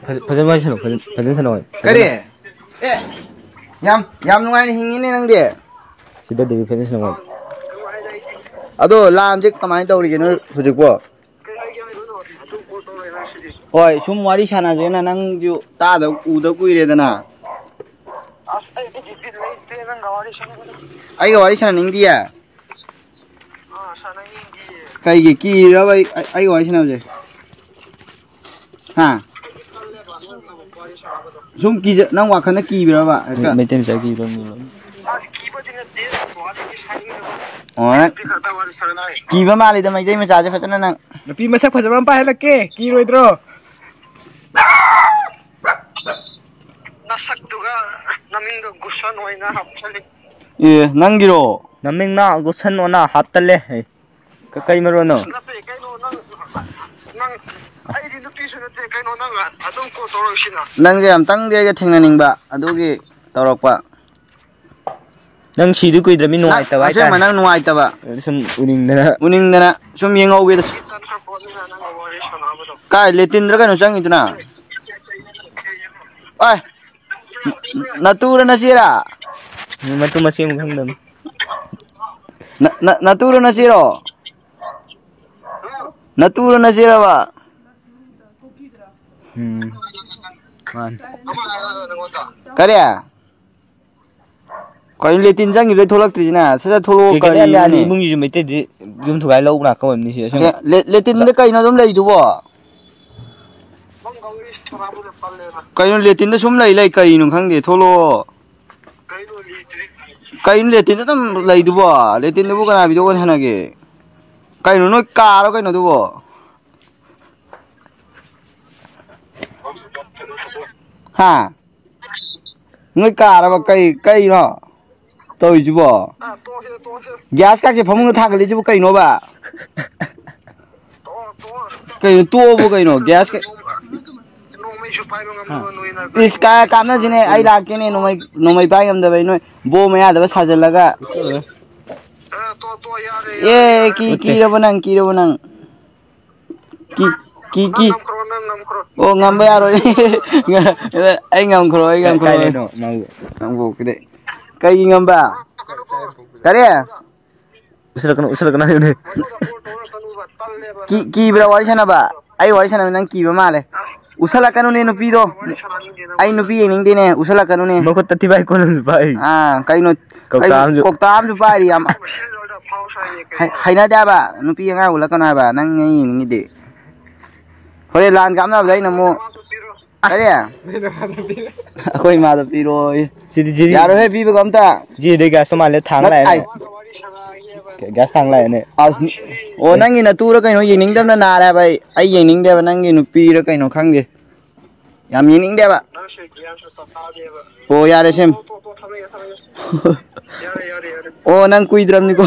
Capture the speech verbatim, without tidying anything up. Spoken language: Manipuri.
ꯐꯖ- ꯐꯖꯅ ꯋꯥꯔꯤ ꯁꯥꯟꯅꯧ, ꯐꯖꯅ- ꯐꯖꯅ ꯁꯥꯟꯅꯧ꯫ ꯀꯔꯤ? ꯑꯦ, ꯌꯥꯝ ꯌꯥꯝ ꯅꯨꯡꯉꯥꯏꯅ ꯍꯤꯡꯉꯤꯅꯦ ꯅꯪꯗꯤ꯫ ꯁꯤꯗ ꯗꯦꯕꯤ ꯐꯖꯅ ꯁꯥꯟꯅꯧ꯫ ꯑꯗꯣ ꯂꯥꯟꯁꯦ ꯀꯃꯥꯏꯅ ꯇꯧꯔꯤꯒꯦ ꯅꯣꯏ ꯍꯧꯖꯤꯛꯄꯣ? ꯍꯣꯏ, ꯁꯨꯝ ꯋꯥꯔꯤ ꯁꯥꯟꯅꯁꯦꯅ, ꯅꯪꯁꯨ ꯇꯥꯗ ꯎꯗ ꯀꯨꯏꯔꯦꯗꯅ꯫ ꯑꯩꯒ ꯋꯥꯔꯤ ꯁꯥꯟꯅꯅꯤꯡꯗꯤꯌꯦ? ꯀꯩꯒꯤ ꯀꯤꯔꯕ ꯑꯩ- ꯑꯩꯒ ꯋꯥꯔꯤ ꯁꯥꯟꯅꯕꯁꯦ? ꯍꯥ? ꯁꯨꯝ ꯀꯤꯖ- ꯅꯪ ꯋꯥꯈꯜꯗ ꯀꯤꯕ꯭ꯔꯕ ꯍꯦꯛꯇ? ꯃꯩꯇꯩ ꯃꯆꯥ ꯀꯤꯕ꯭ꯔꯕ? ꯑꯣ, ꯀꯤꯕ ꯃꯥꯜꯂꯤꯗ ꯃꯩꯇꯩ ꯃꯆꯥꯁꯦ ꯐꯖꯅ ꯅꯪ꯫ ꯅꯨꯄꯤ ꯃꯁꯛ ꯐꯖꯕ ꯑꯃ ꯄꯥꯏꯍꯜꯂꯛꯀꯦ, ꯀꯤꯔꯣꯏꯗ꯭ꯔꯣ? ꯅꯁꯛꯇꯨꯒ ꯅꯃꯤꯡꯗꯣ ꯒꯨꯁꯟ ꯑꯣꯏꯅ ꯍꯥꯞꯆꯜꯂꯤ꯫ ꯑꯦ, ꯅꯪꯒꯤꯔꯣ? ꯅꯃꯤꯡꯅ ꯒꯨꯁꯟ ꯑꯣꯏꯅ ꯍꯥꯞꯇꯜꯂꯦ꯫ ꯀ- ꯀꯩ ꯃꯔꯣꯟꯅꯣ? ꯅꯠꯇꯦ, ꯀꯩꯅꯣ ꯅꯪ, ꯅꯪ, ꯑꯩꯗꯤ ꯅꯨꯄꯤꯁꯨ ꯅꯠꯇꯦ, ꯀꯩꯅꯣ ꯅꯪ ꯑꯗꯨꯝ call ꯇꯧꯔꯛꯏꯁꯤꯅ? ꯅꯪꯁꯦ ꯑꯝꯇꯪꯗꯤ ꯑꯩꯒ ꯊꯦꯡꯅꯅꯤꯡꯕ, ꯑꯗꯨꯒꯤ ꯇꯧꯔꯛꯄ꯫ ꯅꯪ ꯁꯤꯗꯨ ꯀꯨꯏꯗ꯭ꯔꯃꯤ ꯅꯨꯡꯉꯥꯏꯇꯕ ꯍꯥꯏꯇꯥꯔꯦ꯫ ꯑꯁꯦꯡꯕ ꯅꯪ ꯅꯨꯡꯉꯥꯏꯇꯕ꯫ ꯁꯨꯝ ꯎꯅꯤꯡꯗꯅ꯫ ꯎꯅꯤꯡꯗꯅ ꯁꯨꯝ ꯌꯦꯡꯍꯧꯒꯦꯗ꯫ ꯀꯥꯏ ꯂꯦꯇꯤꯟꯗ꯭ꯔ ꯀꯩꯅꯣ ꯆꯪꯉꯤꯗꯨꯅ? ꯑꯥꯏ, ꯅꯇꯨꯔ ꯅꯆꯦꯔꯥ? ꯃꯇꯨ ꯃꯆꯦ ꯑꯃꯨꯛ ꯈꯪꯗꯕꯅꯤ꯫ ꯅ- ꯅ- ꯅꯇꯨꯔꯣ ꯅꯆꯦꯔꯣ? ꯅꯇꯨꯔꯣ ꯅꯆꯦꯔꯕ? ꯎꯝ꯫ ꯃꯥꯅꯤ꯫ ꯀꯔꯤ? ꯀꯩꯅꯣ ꯂꯦꯇꯤꯟ ꯆꯪꯈꯤꯕꯗꯩ ꯊꯣꯛꯂꯛꯇ꯭ꯔꯤꯁꯤꯅ? ꯁꯠ ꯁꯠ ꯊꯣꯛꯂꯛꯑꯣ, ꯀꯩ ꯀꯩꯅꯣ ꯌꯥꯝ ꯌꯥꯅꯤ, ꯀꯔꯤꯅꯣꯅꯦ? ꯏꯃꯨꯡꯒꯤꯁꯨ ꯃꯩꯇꯩꯗꯤ ꯌꯨꯝ ꯊꯨꯒꯥꯏ ꯂꯧꯕ ꯉꯥꯛꯇ ꯑꯣꯏꯔꯝꯅꯤ ꯁꯤꯗ ꯁꯨꯝ꯫ ꯑꯦ, ꯂꯦ- ꯂꯦꯇꯤꯟꯗ ꯀꯩꯅꯣ ꯑꯗꯨꯝ ꯂꯩꯗꯨꯕꯣ? ꯀꯩꯅꯣ ꯂꯦꯇꯤꯟꯗ ꯁꯨꯝ ꯂꯩ ꯂꯩ ꯀꯩꯅꯣ ꯈꯪꯗꯦ, ꯊꯣꯛꯂꯛꯑꯣ꯫ ꯀꯩꯅꯣ ꯂꯦꯇꯤꯟꯗ ꯑꯗꯨꯝ ꯂꯩꯗꯨꯕꯣ? ꯂꯦꯇꯤꯟꯗꯨꯕꯨ ꯀꯅꯥ video call ꯁꯥꯟꯅꯒꯦ? ꯀꯩꯅꯣ ꯅꯣꯏ ꯀꯥꯔꯣ ꯀꯩꯅꯣꯗꯨꯕꯣ? ꯍꯥ? ꯅꯣꯏ ꯀꯥꯔꯕ ꯀꯩ- ꯀꯩꯅꯣ ꯇꯧꯔꯤꯁꯤꯕꯣ? Gas ꯀꯥꯁꯦ ꯐꯃꯨꯡꯗ ꯊꯥꯡꯒꯠꯂꯤꯁꯤꯕꯨ ꯀꯩꯅꯣꯕ? ꯀꯩꯅꯣ ꯇꯣꯛꯑꯕꯨ ꯀꯩꯅꯣ? Gas ꯀ- ꯏꯁ, ꯀꯥ- ꯀꯥꯞꯅꯁꯤꯅꯦ, ꯑꯩ ꯂꯥꯛꯀꯦꯅꯦ꯫ ꯅꯣꯡꯃꯩ ꯅꯣꯡꯃꯩ ꯄꯥꯏ ꯉꯝꯗꯕꯩ ꯅꯣꯏ ꯕꯣ ꯃꯌꯥꯗꯕ ꯁꯥꯖꯤꯜꯂꯒ꯫ ꯑꯦ, ꯀꯤ- ꯀꯤꯔꯕ ꯅꯪ, ꯀꯤꯔꯕ ꯅꯪ? ꯀꯤ- ꯀꯤ ꯀꯤ꯫ ꯑꯣ, ꯉꯝꯕ ꯌꯥꯔꯣꯏ꯫ ꯑꯩ ꯉꯝꯈ꯭ꯔꯣ, ꯑꯩ ꯉꯝꯈ꯭ꯔꯣ꯫ ꯀꯥꯏꯗꯩꯅꯣ ꯃꯥꯕꯨ? ꯅꯪꯕꯨ ꯀꯩꯗꯩ-, ꯀꯩꯒꯤ ꯉꯝꯕ? ꯀꯔꯤ? ꯎꯁꯤꯜꯂꯛꯀꯅꯨ, ꯎꯁꯤꯜꯂꯛꯀꯅꯨ ꯍꯥꯏꯌꯨꯅꯦ꯫ ꯀꯤ-, ꯀꯤꯕ꯭ꯔꯥ ꯋꯥꯔꯤ ꯁꯥꯟꯅꯕ? ꯑꯩ ꯋꯥꯔꯤ ꯁꯥꯟꯅꯕ ꯅꯪ ꯀꯤꯕ ꯃꯥꯜꯂꯦ꯫ ꯎꯁꯜꯂꯛꯀꯅꯨꯅꯦ ꯅꯨꯄꯤꯗꯣ꯫ ꯑꯩ ꯅꯨꯄꯤ ꯌꯦꯡꯅꯤꯡꯗꯦꯅꯦ, ꯎꯁꯜꯂꯛꯀꯅꯨꯅꯦ꯫ ꯃꯈꯨꯠꯇ ꯊꯤꯕꯥꯏ ꯀꯣꯜꯂꯝꯁꯨ ꯄꯥꯏ꯫ ꯑꯥ, ꯀꯩꯅꯣ, ꯀꯧꯇꯥ ꯀꯩꯅꯣ, ꯑꯃꯁꯨ꯫ ꯀꯧꯇꯥ ꯑꯃꯁꯨ ꯄꯥꯏꯔꯤ ꯌꯥꯝ꯫ ꯍꯩ-, ꯍꯩꯅꯗꯦ ꯍꯥꯏꯕ, ꯅꯨꯄꯤ ꯑꯉꯥꯡ ꯎꯠꯂꯛꯀꯅꯨ ꯍꯥꯏꯕ, ꯅꯪ ꯑꯩ ꯌꯦꯡꯅꯤꯡꯉꯤꯗꯤ꯫ ꯍꯣꯔꯦꯟ ꯂꯥꯟ ꯀꯥꯞꯅꯕꯗ ꯑꯩꯅ ꯑꯃꯨꯛ, ꯀꯔꯤ? ꯑꯩꯈꯣꯏ ꯏꯃꯥꯗ ꯄꯤꯔꯣꯏ꯫ ꯁꯤꯗꯤ ꯖꯤꯔꯤ-, ꯌꯥꯔꯣꯏꯍꯦ ꯄꯤꯕꯒ ꯑꯝꯇ꯫ ꯖꯤꯔꯤꯗꯩ ꯒ꯭ꯌꯥꯁꯇꯣ ꯃꯥꯜꯂꯦ ꯊꯥꯡ ꯅꯠ-, ꯂꯥꯛꯑꯦ꯫ ꯑꯥꯏ꯫ ꯒ꯭ꯌꯥꯁ ꯊꯥꯡ ꯂꯥꯛꯑꯦꯅꯦ꯫ ꯑꯁ, ꯑꯣ, ꯅꯪꯒꯤ ꯅꯇꯨꯔ ꯀꯩꯅꯣ ꯌꯦꯡꯅꯤꯡꯗꯕꯅ ꯅꯥꯔꯦ ꯍꯥꯏꯕ ꯑꯩ꯫ ꯑꯩ ꯌꯦꯡꯅꯤꯡꯗꯦꯕ ꯅꯪꯒꯤ ꯅꯨꯄꯤꯔ ꯀꯩꯅꯣ ꯈꯪꯗꯦ꯫ ꯌꯥꯝ ꯌꯦꯡꯅꯤꯡꯗꯦꯕ꯫ ꯑꯣ, ꯌꯥꯔꯦ ꯁꯦꯝ꯫ ꯑꯣ, ꯅꯪ ꯀꯨꯏꯗ꯭ꯔꯕꯅꯤꯀꯣ꯫